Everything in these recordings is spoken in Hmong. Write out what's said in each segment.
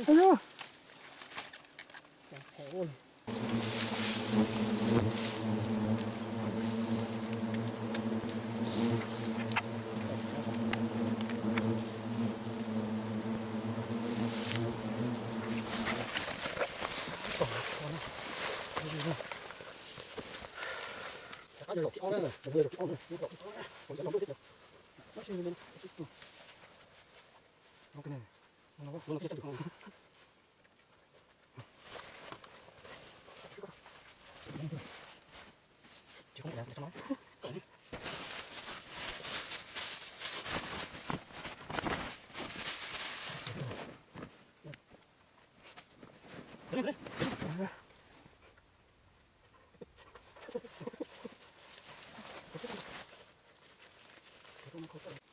Ayu.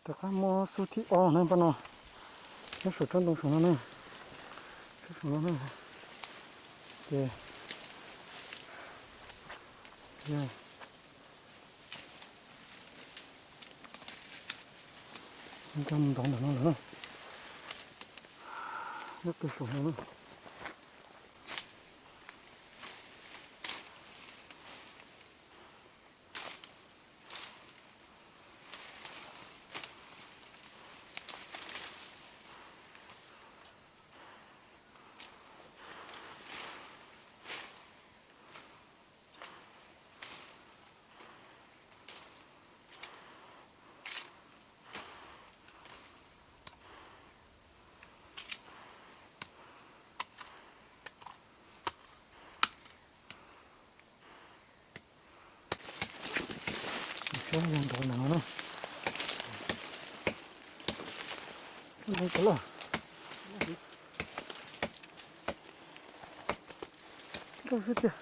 Rov qab muab xub thib ob na pab no, nyob saum tsob ntoo saum no na, tsob saum no na, ces, ces nkag mus ntov ntawm no lawm na, nyob pem saum no na. Saib yog ntov ntawm no na. Ntov lawm. Nkauj xwb tiag.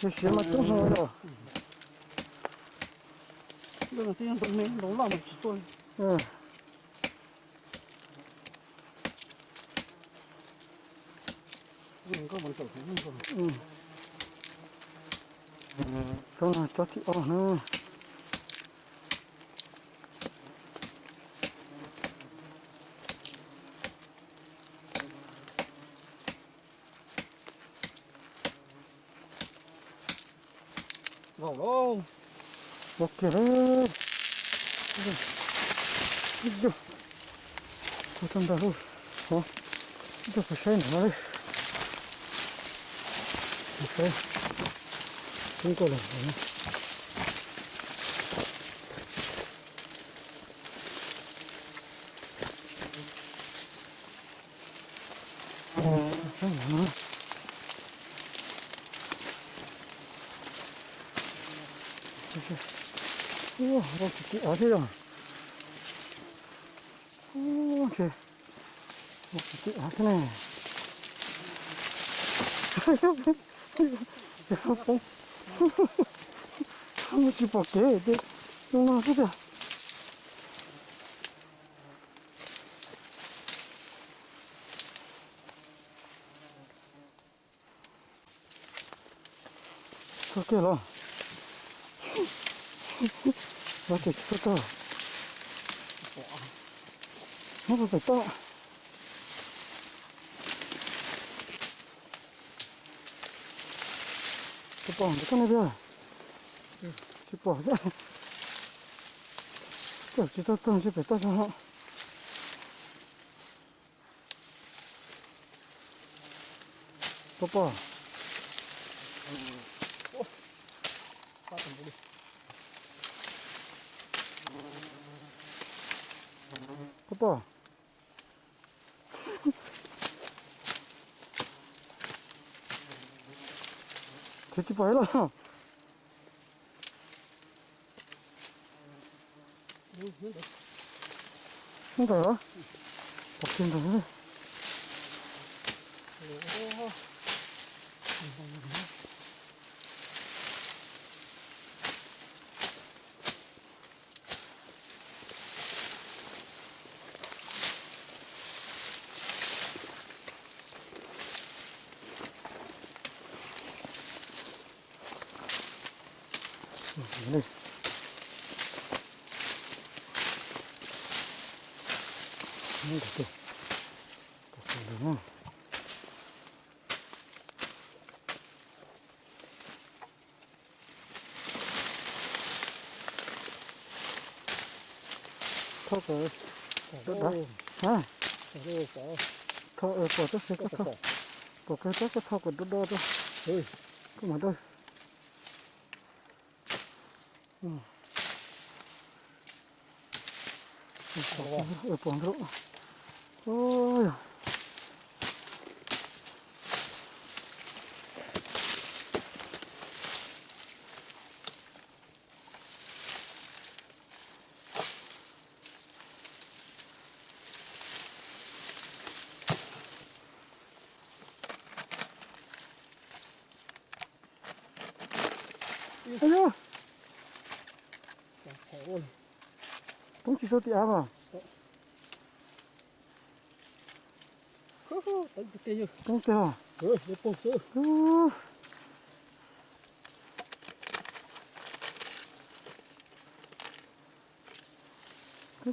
Siav mas tub hmo los. Ntoo loj mas tsis tuaj li. Tsob no tsob thib ob na. Vau kiag. Ib tug, ua tau ntau lawm. Ib tug kuv saib ntawm no li. Kuv saib, tub nkaus lawm. Ua tsis tib av thiab yog. Ua, ua tsis tib av thiab ne. Poob, tsis pom kev, no xwb tiag. Txog kiag los? Los ces tsis txog tag. Nyob puag pem toj. Tsis pom ntawm toj no tiag. Tsis pom thiab. Tsis tau txog ntshe pem toj zog. Pom pom. Koj pom? Tsis tsis pom los. Ntawd, pom kiag ntawd. Thauj kom dawb dawb. Thauj, pom tab sis koj thauj, pom kawg tab sis koj thauj kom do do rau. Koj mam dawb. Pom ntawd. Ayu, poob tsis tau tim av mas. Poob tiag. Poob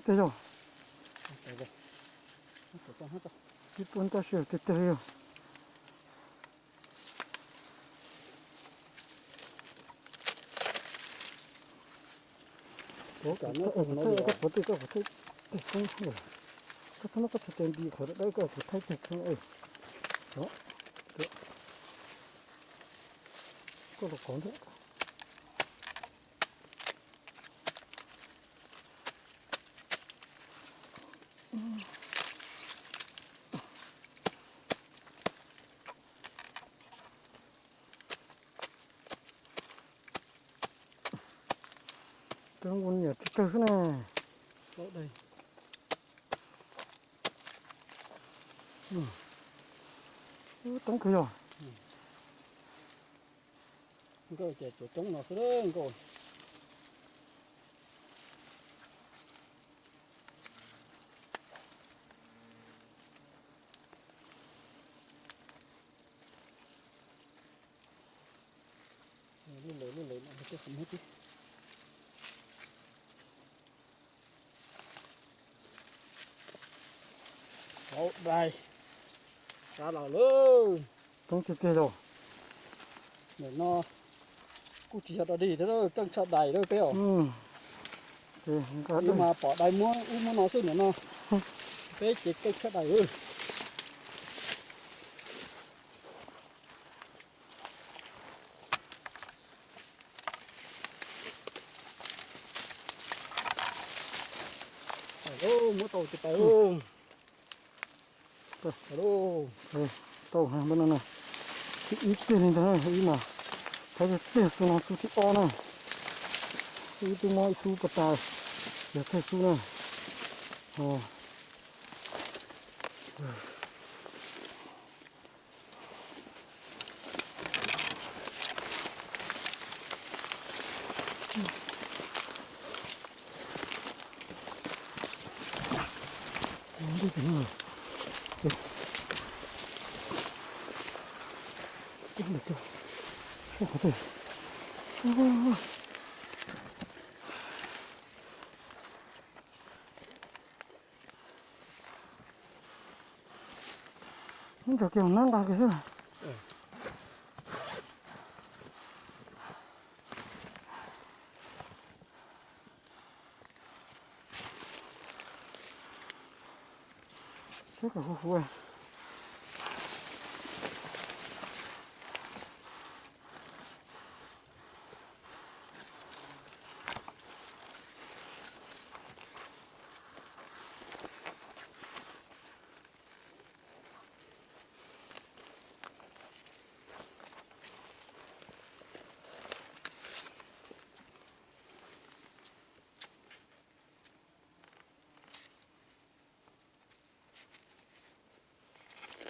tiag yog. Ib puag ntaj siab tiag tiag li yog. Koj puav tij, koj puav tij, koj txhob muab koj txhais tes nti qhov dawb, koj puav thaij teg kheej. Koj los qhov ntawd. Peb ua niam tsis tawg xwb ne. Teeb kawg yog. Nkauj ces tsuas coob no xwb nkauj. Lub lawv lub lawv no tej qhov muag tib. Hauv dais, sab los lawm. Coob tiag tiag yog. Nim no kuj tsis yog dog dig thiab, keej tshaj dais lawm peb os. Wb mas pom dais muab ub muab no xwb nim no. Peb ces keej tshaj dais. Muab tau tes taw. Tau, npaj no na, ib tiag li ntag, ib mas, thaiv tiag tiag xu no xu thib ob na, ib twb muab ib xub pas tas, yog thawj xub na. Nrog kiag nab nqa kiag xwb. Seb kom huv huv.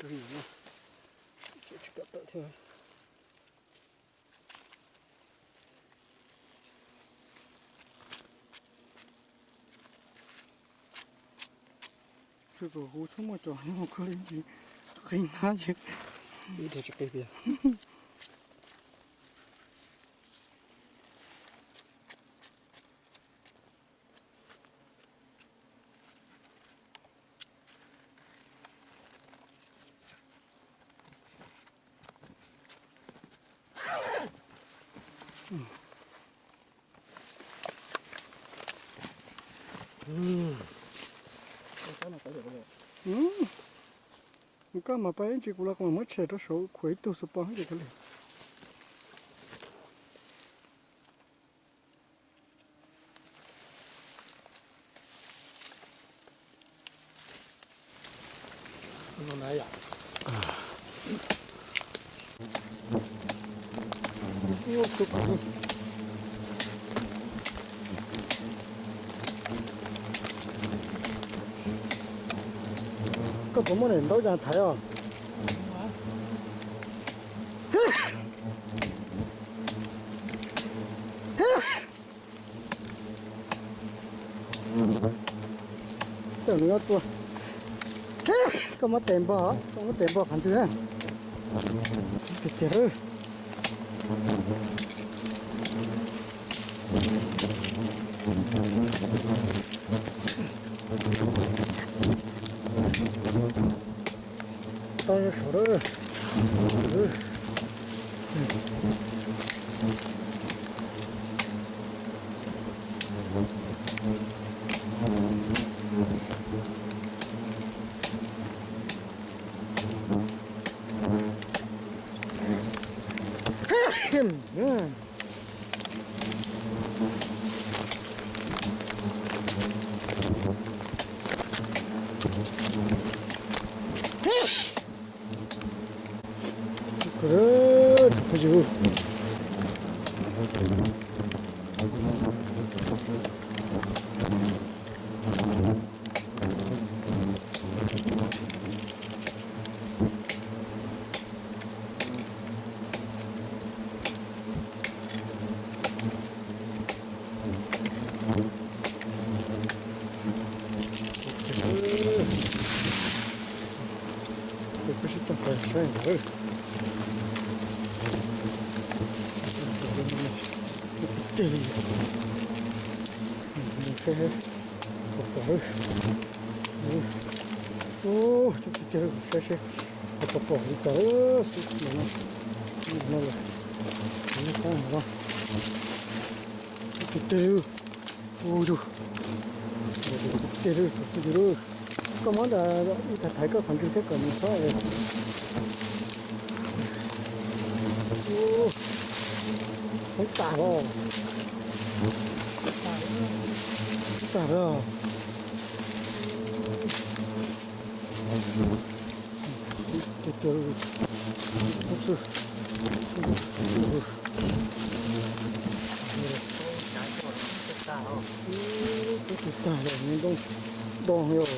kawg li na. Tsis kam tawm thiab. Tsuas kom kuv txhob muaj cov nyob koj li ntsis qis hnab ces ib tug tsis qis tiag. Koj mas pab ib ntsis kuv los kuv mam muab tshem rau saud khuam ib tug xus pos ces kawg li. Koj puas muaj daim ntaub ya thaiv os? Tawm nws ob txua. Koj muab tes npog, koj muab tes npog qhov ntwg na. Tiag tiag lawm. Tau saum lawm. Peb sib coj pais saib ntawd. Cog tiag tiag li. Saib, pom pom lawm. Cog tiag tiag li, saib seb pom pom li cas lawm. Xwb no, no lawm. Cog tiag tiag li. Ua yug, tiag tiag li, tiag tiag li. Koj muab ntawm ib thaiv thaiv koj qhov ntswg thiab kom nws txhob es. Hoob tag los, tag los. Tiag tiag li. Ub xwb. Ub xwb. Ub xwb, tag los ntoo do yog.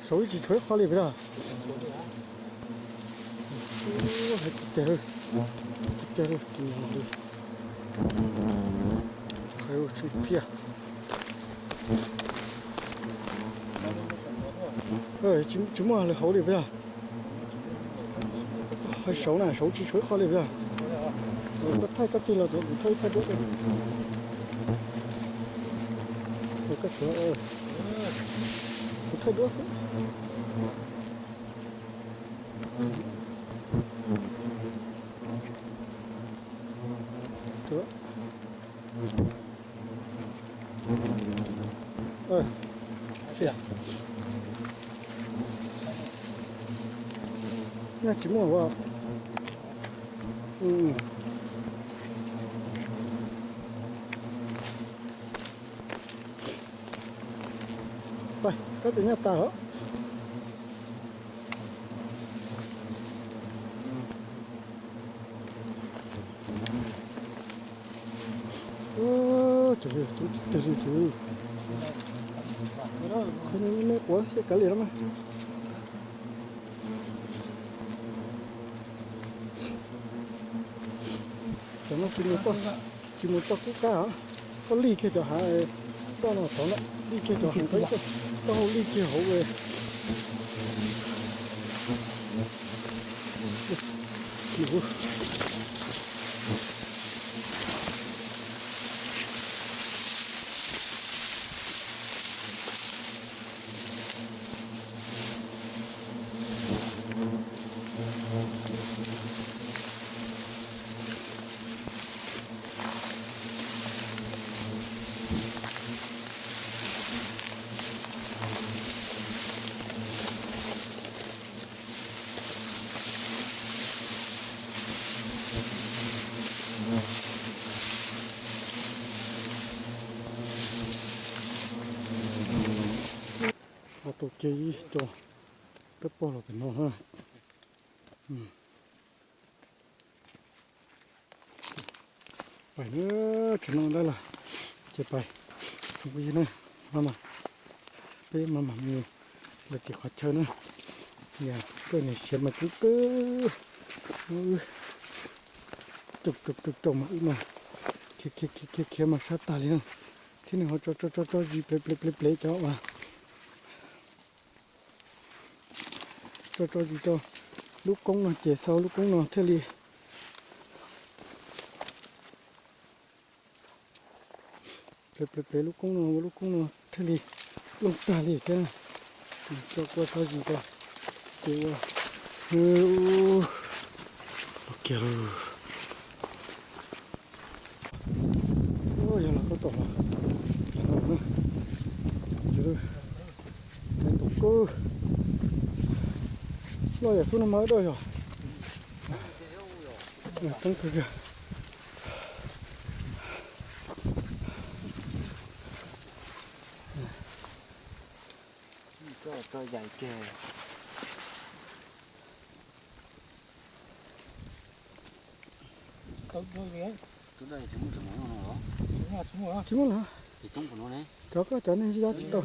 Saum ib tsis tshuav ib qho li peb los. Tiag tiag li, tiag tiag li, tsis phiaj. Tsis muaj lwm hauv li peb los. Saud na, saud tsis saud ib qho li yog. Koj thaij koj tig los kuv thaij ib thaij duab. Koj, kuv thaij duab xwb. Nyaj tsis muaj ua. Koj tes nyaj tas os. Tsis li, tsis li, tsis li. Qhov no me quav xyab kav liam los mas. Cov no tsis mus txoj kub kab os, koj lij kiag cov hav, txoj no tod na, lij kiag cov hav, koj hau lij kiag hauv. Ho tus kiag ib co peb pog los pem no na. Pais na, tsis no dab los ces pais. Tsoom phooj ywg na, maj mam, peb maj mam mus los tim qhov chaw na. Yog koj niam siav mas kub kawg. Caum caum caum mas wb mas khiav khiav khiav mas sab tag li na. Thiab nws ho tso tso tso tso zis plev plev plev plev cov uas tso tso zis rau lub koob no ces xaus lub koob no thiaj li plev plev plev lub koob no ua lub koob no thiaj li looj tag li thiab. Tso kua tso zis rau ces ua los kiag lawm. Yog los tau tom los, ces no na, ces tus kub loj yam xub no mas daj yog teeb kawg kiag. Tsis muaj lawm, cov koj cov neeg ya tsis tau.